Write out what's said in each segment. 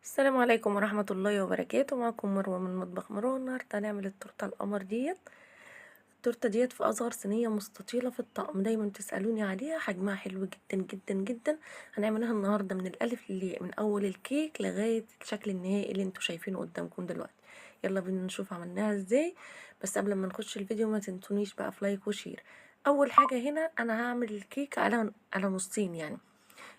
السلام عليكم ورحمة الله وبركاته. معكم مروة من مطبخ مروة. النهاردة هنعمل التورتة القمر ديت. التورتة ديت في أصغر صينية مستطيلة في الطقم، دايما بتسألوني عليها، حجمها حلو جدا جدا جدا. هنعملها النهاردة من الألف للياء، من أول الكيك لغاية الشكل النهائي اللي انتوا شايفينه قدامكم دلوقتي. يلا بينا نشوف عملناها ازاي. بس قبل ما نخش الفيديو ما تنسونيش بقى في like و share. أول حاجة هنا أنا هعمل الكيك على نصين، يعني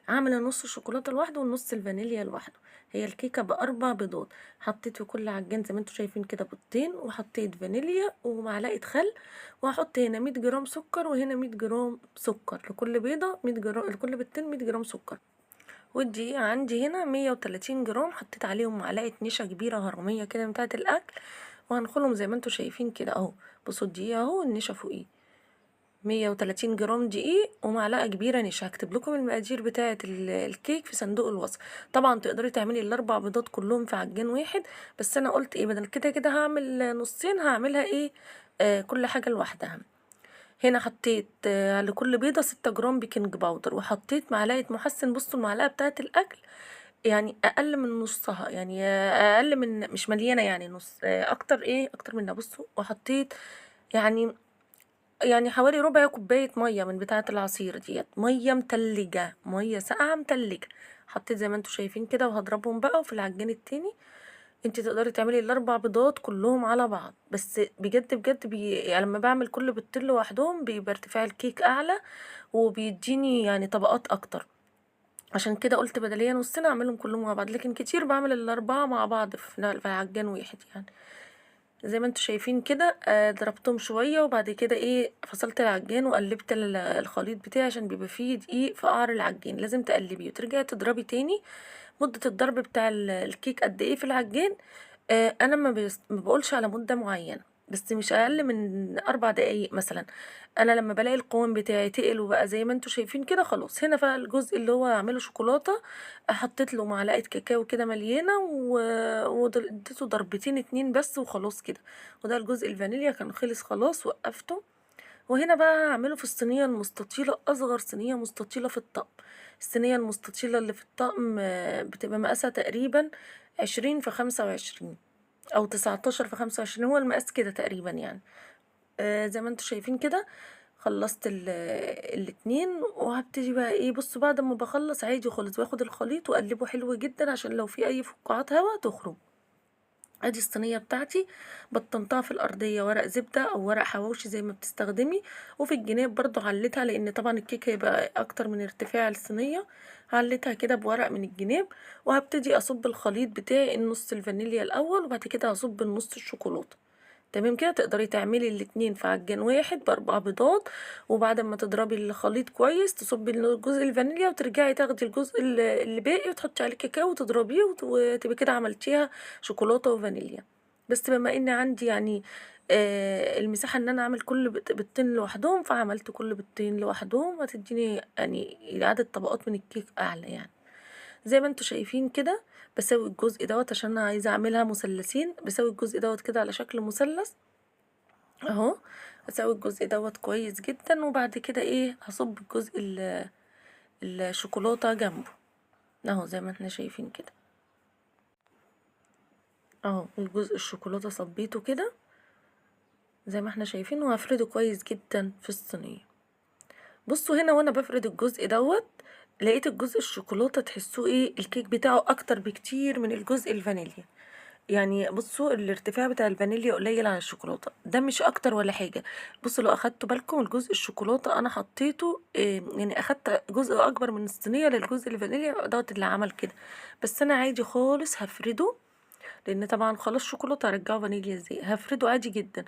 هعمل النص الشوكولاتة لوحده والنص الفانيليا لوحده. هي الكيكه ب4 بيضات، حطيت في كل عجين زي ما انتم شايفين كده بيضتين، وحطيت فانيليا ومعلقة خل، وهحط هنا 100 جرام سكر وهنا 100 جرام سكر، لكل بيضة 100 جرام، لكل بيضتين 100 جرام سكر. والدقيق عندي هنا 130 جرام، حطيت عليهم معلقه نشا كبيرة هرميه كده بتاعه الاكل، وهنخلهم زي ما انتم شايفين كده اهو. بصوا الدقيق اهو والنشا فوقيه، 130 جرام دقيق ومعلقة كبيرة نشا. هكتب لكم المقادير بتاعه الكيك في صندوق الوصف. طبعا تقدري تعملي ال4 بيضات كلهم في عجين واحد، بس انا قلت ايه، بدل كده كده هعمل نصين، هعملها ايه كل حاجة لوحدها. هنا حطيت لكل بيضة 6 جرام baking powder، وحطيت معلقه محسن. بصوا المعلقة بتاعه الاكل يعني اقل من نصها، يعني اقل من، مش مليانة يعني نص، اكتر ايه، اكتر منها. بصوا وحطيت يعني حوالي ربع كوباية مية من بتاعة العصير ديت، مية متلجة، مية ساقعة متلجة. حطيت زي ما انتوا شايفين كده، وهضربهم بقى. وفي العجين التاني انت تقدري تعملي ال4 بيضات كلهم على بعض، بس بجد بجد يعني لما بعمل كل بيضتين لوحدهم بيبقى ارتفاع الكيك اعلى، وبيديني يعني طبقات اكتر. عشان كده قلت بدليا نصنا اعملهم كلهم مع بعض، لكن كتير بعمل ال4 مع بعض في عجان واحد. يعني زي ما انتوا شايفين كده، ضربتهم شوية، وبعد كده ايه فصلت العجين وقلبت الخليط بتاعي، عشان بيبقى فيه دقيق في قعر العجين، لازم تقلبيه وترجعي تضربي تاني. مده الضرب بتاع الكيك قد ايه في العجين؟ انا ما بقولش على مده معينة، بس مش اقل من 4 دقايق مثلا. انا لما بلاقي القوام بتاعي تقل وبقى زي ما انتوا شايفين كده خلاص. هنا بقى الجزء اللي هو هعمله شوكولاتة، حطيت له معلقه كاكاو كده مليانة، واديته ضربتين 2 بس وخلاص كده. وده الجزء الفانيليا كان خلص خلاص، وقفته. وهنا بقى هعمله في الصينية المستطيله، اصغر صينية مستطيله في الطقم. الصينية المستطيله اللي في الطقم بتبقى مقاسها تقريبا 20 في 25 او 19 في 25، هو المقاس كده تقريبا يعني. زي ما انتوا شايفين كده خلصت الاتنين. وهبتدي بقى ايه، بصوا بعد ما بخلص عادي خالص باخد الخليط واقلبه حلو جدا، عشان لو في اي فقاعات هوا تخرج. ادي الصينية بتاعتي بطنتها في الارضية ورق زبدة او ورق حواوشي زي ما بتستخدمي، وفي الجناب برضو عليتها، لان طبعا الكيك هيبقى اكتر من ارتفاع الصينية، عليتها كده بورق من الجناب. وهبتدي اصب الخليط بتاعي النص الفانيليا الاول، وبعد كده هصب النص الشوكولاتة. تمام كده. تقدري تعملي الاتنين في عجين واحد ب4 بيضات، وبعد ما تضربي الخليط كويس تصبي الجزء الفانيليا، وترجعي تاخدي الجزء اللي باقي وتحطي عليه كاكاو وتضربيه، وتبقى كده عملتيها شوكولاتة وفانيليا. بس بما ان عندي يعني المساحة ان انا اعمل كل بيضتين لوحدهم، فعملت كل بيضتين لوحدهم، هتديني يعني عدد طبقات من الكيك اعلى. يعني زي ما انتوا شايفين كده بسوي الجزء دوت، عشان انا عايزه اعملها مثلثين، بسوي الجزء دوت كده على شكل مثلث اهو. هسوي الجزء دوت كويس جدا، وبعد كده ايه هصب الجزء الشوكولاتة جنبه اهو زي ما احنا شايفين كده اهو. الجزء الشوكولاتة صبيته كده زي ما احنا شايفين، وهفرده كويس جدا في الصينية. بصوا هنا وانا بفرد الجزء دوت، لقيت الجزء الشوكولاتة تحسوه ايه الكيك بتاعه اكتر بكتير من الجزء الفانيليا. يعني بصوا الارتفاع بتاع الفانيليا قليل عن الشوكولاتة، ده مش اكتر ولا حاجة. بصوا لو اخدتوا بالكم الجزء الشوكولاتة انا حطيته يعني اخدت جزء اكبر من الصينية للجزء الفانيليا دوت اللي عمل كده، بس انا عادي خالص هفرده، لان طبعا خلاص شوكولاتة هرجعه فانيليا ازاي، هفرده عادي جدا.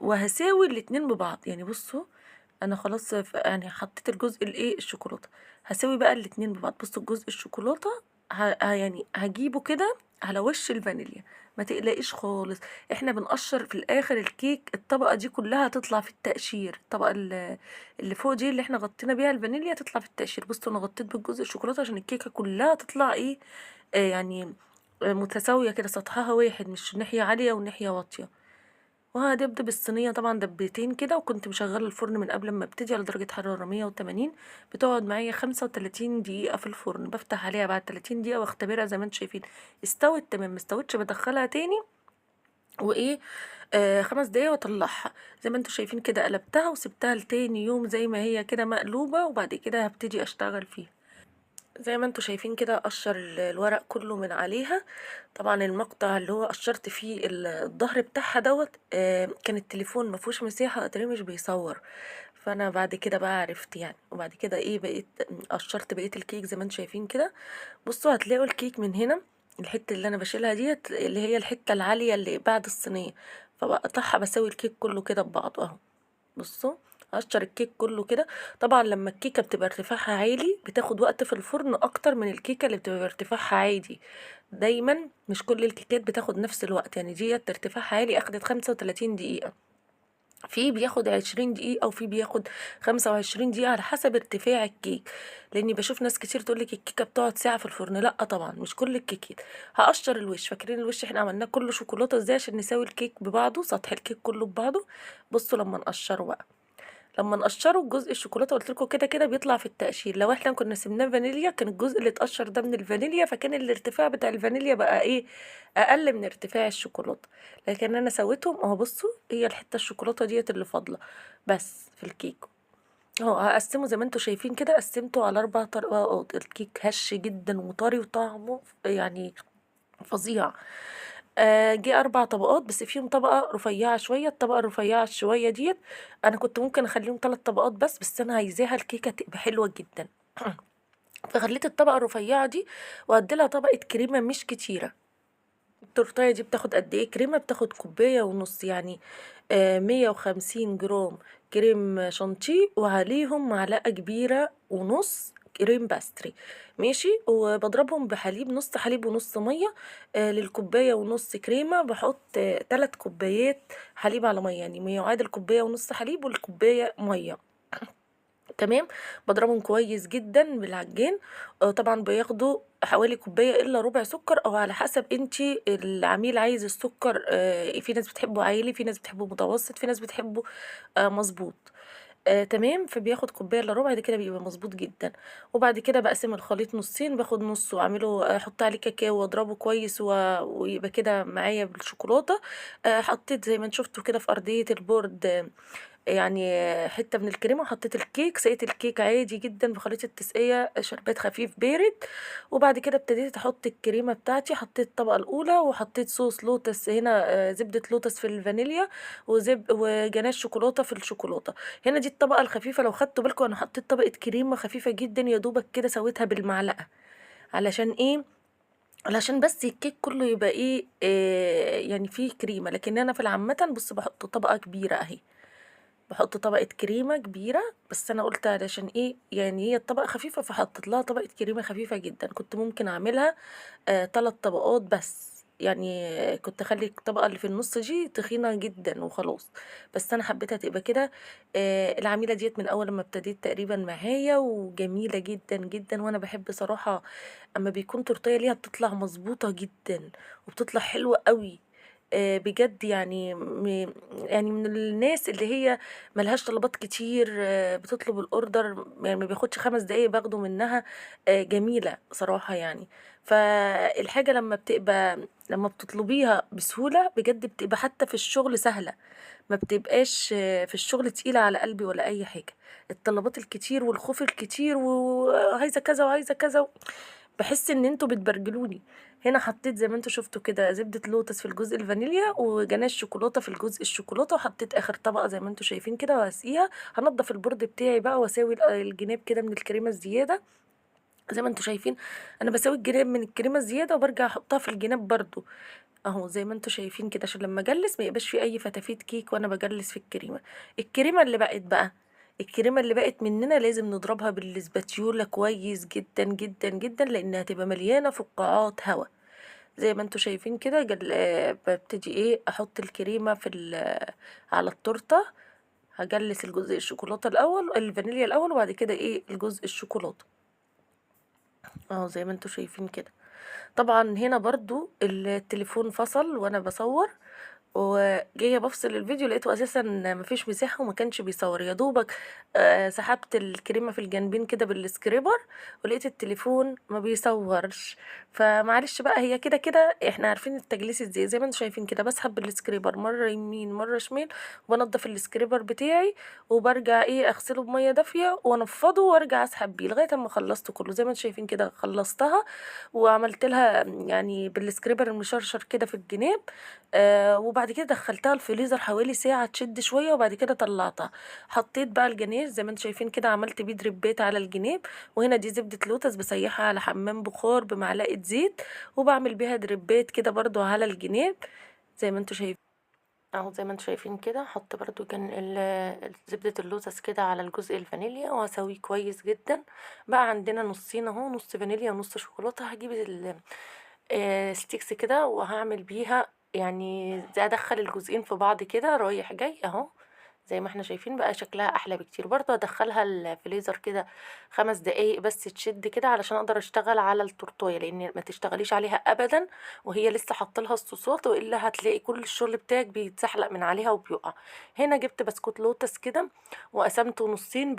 وهساوي الاتنين ببعض. يعني بصوا انا خلاص يعني حطيت الجزء الايه الشوكولاتة، هساوي بقى الاتنين ببعض. بصوا الجزء الشوكولاتة يعني هجيبه كده على وش الفانيليا، ما تقلقيش خالص، احنا بنقشر في الاخر الكيك، الطبقة دي كلها هتطلع في التقشير، الطبقة اللي فوق دي اللي احنا غطينا بيها الفانيليا تطلع في التقشير. بصوا انا غطيت بالجزء الشوكولاتة عشان الكيكه كلها تطلع ايه، يعني متساوية كده، سطحها واحد، مش ناحية عالية وناحية واطية. وهدبدب الصينية طبعا دبتين كده، وكنت مشغله الفرن من قبل ما ابتدي على درجه حرارة 180. بتقعد معايا 35 دقيقة في الفرن، بفتح عليها بعد 30 دقيقة واختبرها زي ما انتم شايفين، استوت تمام، ما استوتش بدخلها تاني وايه 5 دقايق واطلعها. زي ما انتم شايفين كده قلبتها وسبتها لتاني يوم زي ما هي كده مقلوبة، وبعد كده هبتدي اشتغل فيها. زي ما انتم شايفين كده قشر الورق كله من عليها. طبعا المقطع اللي هو قشرت فيه الظهر بتاعها دوت، كان التليفون ما فيهوش مساحة، اتاريه مش بيصور، فانا بعد كده بقى عرفت يعني. وبعد كده ايه بقيت قشرت بقية الكيك زي ما انتم شايفين كده. بصوا هتلاقوا الكيك من هنا، الحتة اللي انا بشيلها ديت اللي هي الحتة العالية اللي بعد الصينية، فبقطعها بسوي الكيك كله كده ببعضه اهو. بصوا هقشر الكيك كله كده. طبعا لما الكيكه بتبقى ارتفاعها عالي بتاخد وقت في الفرن اكتر من الكيكه اللي بتبقى ارتفاعها عادي. دايما مش كل الكيكات بتاخد نفس الوقت، يعني ديت ارتفاعها عالي اخدت 35 دقيقة، في بياخد 20 دقيقة وفي بياخد 25 دقيقة على حسب ارتفاع الكيك. لاني بشوف ناس كتير تقولك الكيكه بتقعد ساعة في الفرن، لا طبعا مش كل الكيكات. هقشر الوش، فاكرين الوش احنا عملناه كله شوكولاتة ازاي عشان نساوي الكيك ببعضه، سطح الكيك كله ببعضه. بصوا لما نقشره بقى، لما نقشره الجزء الشوكولاتة قلت لكم كده كده بيطلع في التقشير. لو احنا كنا سيبناه فانيليا كان الجزء اللي اتقشر ده من الفانيليا، فكان الارتفاع بتاع الفانيليا بقى ايه اقل من ارتفاع الشوكولاتة، لكن انا سويتهم اهو. بصوا هي الحتة الشوكولاتة ديت اللي فاضلة بس في الكيك اهو. هقسمه زي ما انتم شايفين كده، قسمته على 4 طبقات. الكيك هش جدا وطري وطعمه يعني فظيع. جه 4 طبقات بس فيهم طبقة رفيعة شوية. الطبقة الرفيعة شوية ديت أنا كنت ممكن أخليهم 3 طبقات بس أنا عايزاها الكيكة تبقى حلوة جدا، فخليت الطبقة الرفيعة دي وأدي لها طبقة كريمة مش كتيرة. التورتاية دي بتاخد قد إيه كريمة؟ بتاخد كوباية ونص، يعني 150 جرام كريم شانتيه وعليهم معلقة كبيرة ونص كريم باستري، ماشي. وبضربهم بحليب، نص حليب ونص مية. للكوبايه ونص كريمة بحط 3 كوبايات حليب على مية، يعني ما يعادل كوباية ونص حليب والكوبايه مية، تمام. بضربهم كويس جدا بالعجين. طبعا بياخدوا حوالي كوباية الا ربع سكر، او على حسب انتي العميل عايز السكر. في ناس بتحبه عالي، في ناس بتحبه متوسط، في ناس بتحبه مظبوط. تمام. فبياخد كوباية الا ربع، ده كده بيبقى مظبوط جدا. وبعد كده بقسم الخليط نصين، باخد نص واعمله، احط عليه كاكاو واضربه كويس ويبقى كده معايا بالشوكولاته. حطيت زي ما انتم شفتوا كده في ارضية ال board، يعني حتة من الكريمة، وحطيت الكيك، سقيت الكيك عادي جدا بخليط التسقيه، شربات خفيف بارد. وبعد كده ابتديت احط الكريمة بتاعتي، حطيت الطبقة الاولى وحطيت صوص لوتس هنا، زبدة لوتس في الفانيليا وجناش شوكولاتة في الشوكولاتة. هنا دي الطبقة الخفيفة، لو خدتوا بالكم انا حطيت طبقه كريمة خفيفة جدا يا دوبك كده، سويتها بالمعلقه. علشان ايه؟ علشان بس الكيك كله يبقى ايه، يعني فيه كريمة. لكن انا في العامة بص بحط طبقه كبيرة اهي، بحط طبقة كريمة كبيرة، بس أنا قلت علشان إيه، يعني هي الطبقة خفيفة فحطيت لها طبقة كريمة خفيفة جدا. كنت ممكن أعملها 3 طبقات بس، يعني كنت أخلي الطبقة اللي في النص دي تخينة جدا وخلاص، بس أنا حبيتها تبقى كده. العميلة ديت من أول ما ابتديت تقريبا معايا وجميلة جدا جدا، وأنا بحب صراحة أما بيكون تورتية ليها بتطلع مظبوطة جدا وبتطلع حلوة قوي. بجد، يعني يعني من الناس اللي هي ملهاش طلبات كتير، بتطلب ال order يعني ما بياخدش 5 دقايق باخده منها. جميلة صراحة يعني. فالحاجة لما بتطلبيها بسهولة بجد بتبقى حتى في الشغل سهلة، ما بتبقاش في الشغل تقيلة على قلبي ولا أي حاجة. الطلبات الكتير والخوف الكتير وعايزة كذا وعايزة كذا، بحس ان انتوا بتبرجلوني. هنا حطيت زي ما انتوا شفتوا كده زبدة لوتس في الجزء الفانيليا وجناش شوكولاتة في الجزء الشوكولاتة، وحطيت اخر طبقة زي ما انتوا شايفين كده وهسقيها. هنضف ال board بتاعي بقى واساوي الجناب كده من الكريمة الزيادة. زي ما انتوا شايفين انا بساوي الجناب من الكريمة الزيادة وبرجع احطها في الجناب برضو اهو زي ما انتوا شايفين كده، عشان لما اجلس ما يبقاش في اي فتافيت كيك وانا بجلس في الكريمة. الكريمة اللي بقت بقى، الكريمة اللي بقت مننا لازم نضربها بال spatula كويس جدا جدا جدا، لانها هتبقى مليانة فقاعات هواء. زي ما انتوا شايفين كده ببتدي احط الكريمة على التورتة. هجلس الجزء الشوكولاتة الاول، الفانيليا الاول، وبعد كده الجزء الشوكولاتة اهو زي ما انتوا شايفين كده. طبعا هنا برضو التليفون فصل وانا بصور، وجاية بفصل الفيديو لقيته اساسا مفيش مساحة وما كانش بيصور، يا دوبك سحبت الكريمة في الجنبين كده بال scraper، ولقيت التليفون ما بيصورش. فمعلش بقى، هي كده كده احنا عارفين التجليس ازاي. زي ما انتم شايفين كده بسحب بال scraper مرة يمين مرة شمال، وبنضف ال scraper بتاعي، وبرجع اغسله بميه دافيه وانفضه، وارجع اسحب بيه لغاية اما خلصته كله. زي ما انتم شايفين كده خلصتها، وعملت لها يعني بال scraper المشرشر كده في الجناب. وبعد كده دخلتها الفريزر حوالي ساعة تشد شوية، وبعد كده طلعتها. حطيت بقى الجناش زي ما انتم شايفين كده، عملت بيه دريبات على الجناب. وهنا دي زبدة لوتس بسيحها على حمام بخار بمعلقة زيت، وبعمل بيها دريبات كده برضو على الجناب زي ما انتم شايفين اهو. زي ما انتم شايفين كده حط برضو كان زبدة اللوتس كده على الجزء الفانيليا، وهسويه كويس جدا. بقى عندنا نصين اهو، نص فانيليا ونص شوكولاتة. هجيب sticks كده وهعمل بيها يعني زي ادخل الجزئين في بعض كده رايح جاي اهو. زي ما احنا شايفين بقى شكلها احلى بكتير. برضو هدخلها الفريزر كده 5 دقايق بس تشد كده، علشان اقدر اشتغل على التورتايه، لان ما تشتغليش عليها ابدا وهي لسه حاطه لها الصوصات، والا هتلاقي كل الشغل بتاعك بيتزحلق من عليها وبيقع. هنا جبت بسكوت لوتس كده وقسمته نصين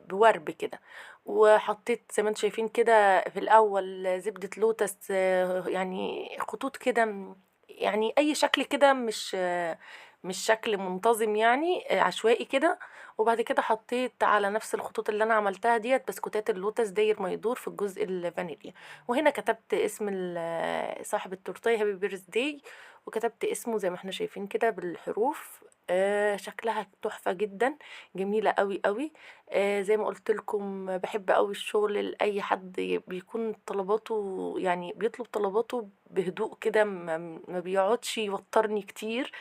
بورب كده، وحطيت زي ما انتم شايفين كده في الاول زبدة لوتس، يعني خطوط كده، يعني اي شكل كده، مش شكل منتظم يعني، عشوائي كده. وبعد كده حطيت على نفس الخطوط اللي انا عملتها ديت بسكوتات اللوتس داير ما يدور في الجزء الفانيليا. وهنا كتبت اسم صاحب التورتيه happy birthday، وكتبت اسمه زي ما احنا شايفين كده بالحروف. شكلها تحفة جدا، جميلة قوي قوي. زي ما قلت لكم بحب قوي الشغل لأي حد بيكون طلباته، يعني بيطلب طلباته بهدوء كده، ما بيقعدش يوترني كتير.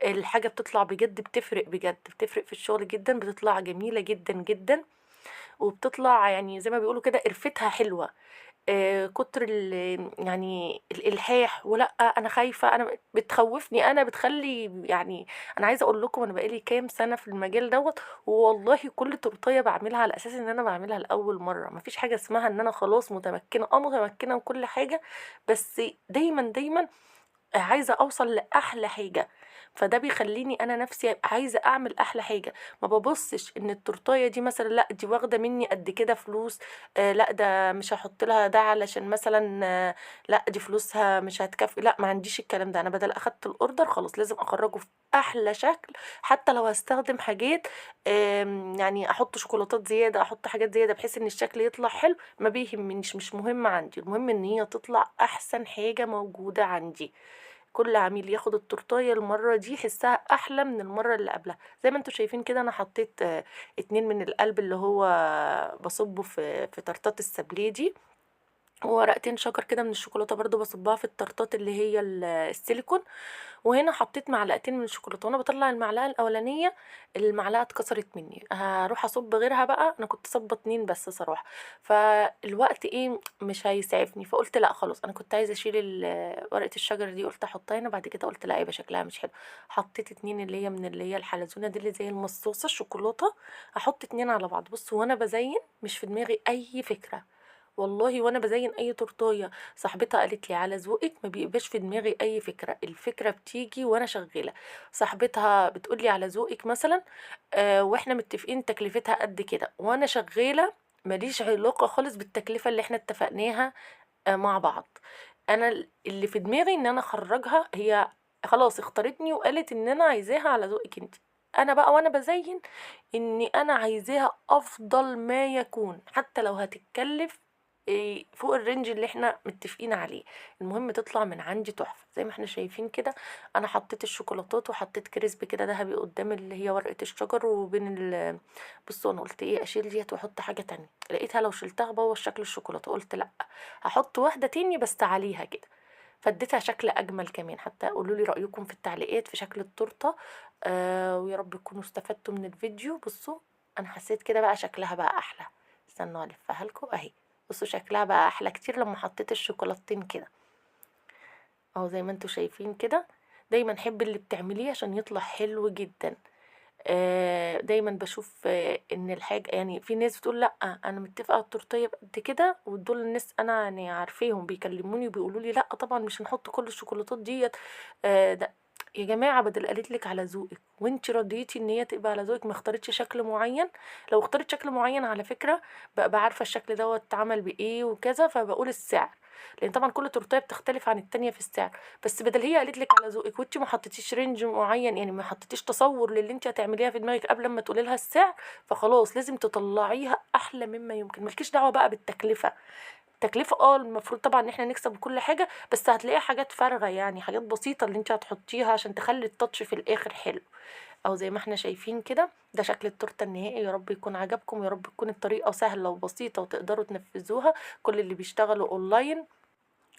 الحاجة بتطلع بجد، بتفرق بجد، بتفرق في الشغل جدا، بتطلع جميلة جدا جدا، وبتطلع يعني زي ما بيقولوا كده قرفتها حلوة. كتر يعني الالحاح ولا انا خايفة، انا بتخوفني، انا بتخلي يعني، انا عايزه اقول لكم انا بقالي كام سنة في المجال دوت، والله كل تورتيه بعملها على اساس ان انا بعملها لاول مرة. مفيش حاجة اسمها ان انا خلاص متمكنة، متمكنة وكل حاجة، بس دايما دايما عايزه اوصل لاحلى حاجة. فده بيخليني انا نفسي عايزه اعمل احلى حاجة. ما ببصش ان التورتايه دي مثلا لا دي واخده مني قد كده فلوس، لا ده مش هحط لها ده علشان مثلا، لا دي فلوسها مش هتكفي، لا ما عنديش الكلام ده. انا بدل اخدت ال order خلاص لازم اخرجه في احلى شكل، حتى لو هستخدم حاجات، يعني احط شوكولاتات زيادة، احط حاجات زيادة، بحيث ان الشكل يطلع حلو. ما بيهمنيش، مش مهم عندي، المهم ان هي تطلع احسن حاجة موجودة عندي. كل عميل ياخد التورتايه المرة دي يحسها احلى من المرة اللي قبلها. زي ما انتم شايفين كده انا حطيت 2 من القلب اللي هو بصبه في تورتات السابليه دي، وورقتين شجر كده من الشوكولاتة برضو بصبها في التورتات اللي هي السيليكون. وهنا حطيت معلقتين من الشوكولاتة، وانا بطلع المعلقة الاولانية المعلقة اتكسرت مني، هروح اصب غيرها بقى. انا كنت صبه 2 بس صراحة، فالوقت مش هيسعفني، فقلت لا خلاص. انا كنت عايزه اشيل ورقة الشجر دي، قلت احطها هنا، بعد كده قلت لا يبقى شكلها مش حلو. حطيت 2 اللي هي من اللي هي الحلزونه دي اللي زي المصاصه الشوكولاتة، هحط 2 على بعض. بصوا وانا بزين مش في دماغي اي فكرة والله، وانا بزين اي تورتايه صاحبتها قالت لي على ذوقك ما بيبقاش في دماغي اي فكرة، الفكرة بتيجي وانا شغالة. صاحبتها بتقول لي على ذوقك مثلا، واحنا متفقين تكلفتها قد كده، وانا شغالة ماليش علاقة خالص بالتكلفه اللي احنا اتفقناها، مع بعض. انا اللي في دماغي ان انا اخرجها، هي خلاص اختارتني وقالت ان انا عايزاها على ذوقك انت. انا بقى وانا بزين اني انا عايزاها افضل ما يكون، حتى لو هتتكلف فوق الرينج اللي احنا متفقين عليه، المهم تطلع من عندي تحفة. زي ما احنا شايفين كده انا حطيت الشوكولاتات وحطيت كريسب كده ذهبي قدام اللي هي ورقة الشجر وبين بصوا انا قلت ايه اشيل ديت واحط حاجة تانية، لقيتها لو شلتها بوظ شكل الشوكولاتة، قلت لا هحط واحدة تاني بس عليها كده، فاديتها شكل اجمل كمان. حتى قولوا لي رايكم في التعليقات في شكل التورتة، ويا رب تكونوا استفدتوا من الفيديو. بصوا انا حسيت كده بقى شكلها بقى احلى، استنوا الفها لكم اهي. بصوا شكلها بقى احلى كتير لما حطيت الشوكولاتتين كده اهو، زي ما انتوا شايفين كده. دايما حب اللي بتعمليه عشان يطلع حلو جدا. دايما بشوف، ان الحاجة، يعني في ناس بتقول لا انا متفقه على التورتيه بقد كده، ودول الناس انا عارفاهم بيكلموني وبيقولوا لي لا طبعا مش هنحط كل الشوكولاتات ديت، ده يا جماعة بدل قالت لك على ذوقك وانت رضيتي ان هي تبقى على ذوقك، ما اختارتش شكل معين. لو اختارت شكل معين على فكرة ببقى عارفه الشكل دوت اتعمل بايه وكذا، فبقول السعر، لان طبعا كل تورتايه بتختلف عن التانية في السعر. بس بدل هي قالت لك على ذوقك وانت ما حطيتيش range معين، يعني ما حطيتيش تصور للي انت هتعمليها في دماغك قبل ما تقولي لها السعر، فخلاص لازم تطلعيها احلى مما يمكن. مالكيش دعوه بقى بالتكلفه. التكلفة المفروض طبعا ان احنا نكسب كل حاجة، بس هتلاقيها حاجات فارغة، يعني حاجات بسيطة اللي انت هتحطيها عشان تخلي ال touch في الاخر حلو. او زي ما احنا شايفين كده ده شكل التورتة النهائي. يا رب يكون عجبكم، يا رب تكون الطريقة سهلة وبسيطة وتقدروا تنفذوها. كل اللي بيشتغلوا اونلاين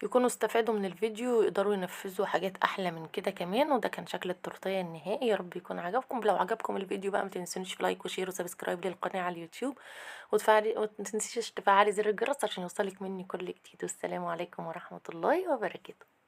يكونوا استفادوا من الفيديو ويقدروا ينفذوا حاجات احلى من كده كمان. وده كان شكل التورتيه النهائي، يا رب يكون عجبكم. لو عجبكم الفيديو بقى ما تنسونيش في like و share و subscribe للقناة على اليوتيوب، وما تنسيش تفعلي زر الجرس عشان يوصلك مني كل جديد. والسلام عليكم ورحمة الله وبركاته.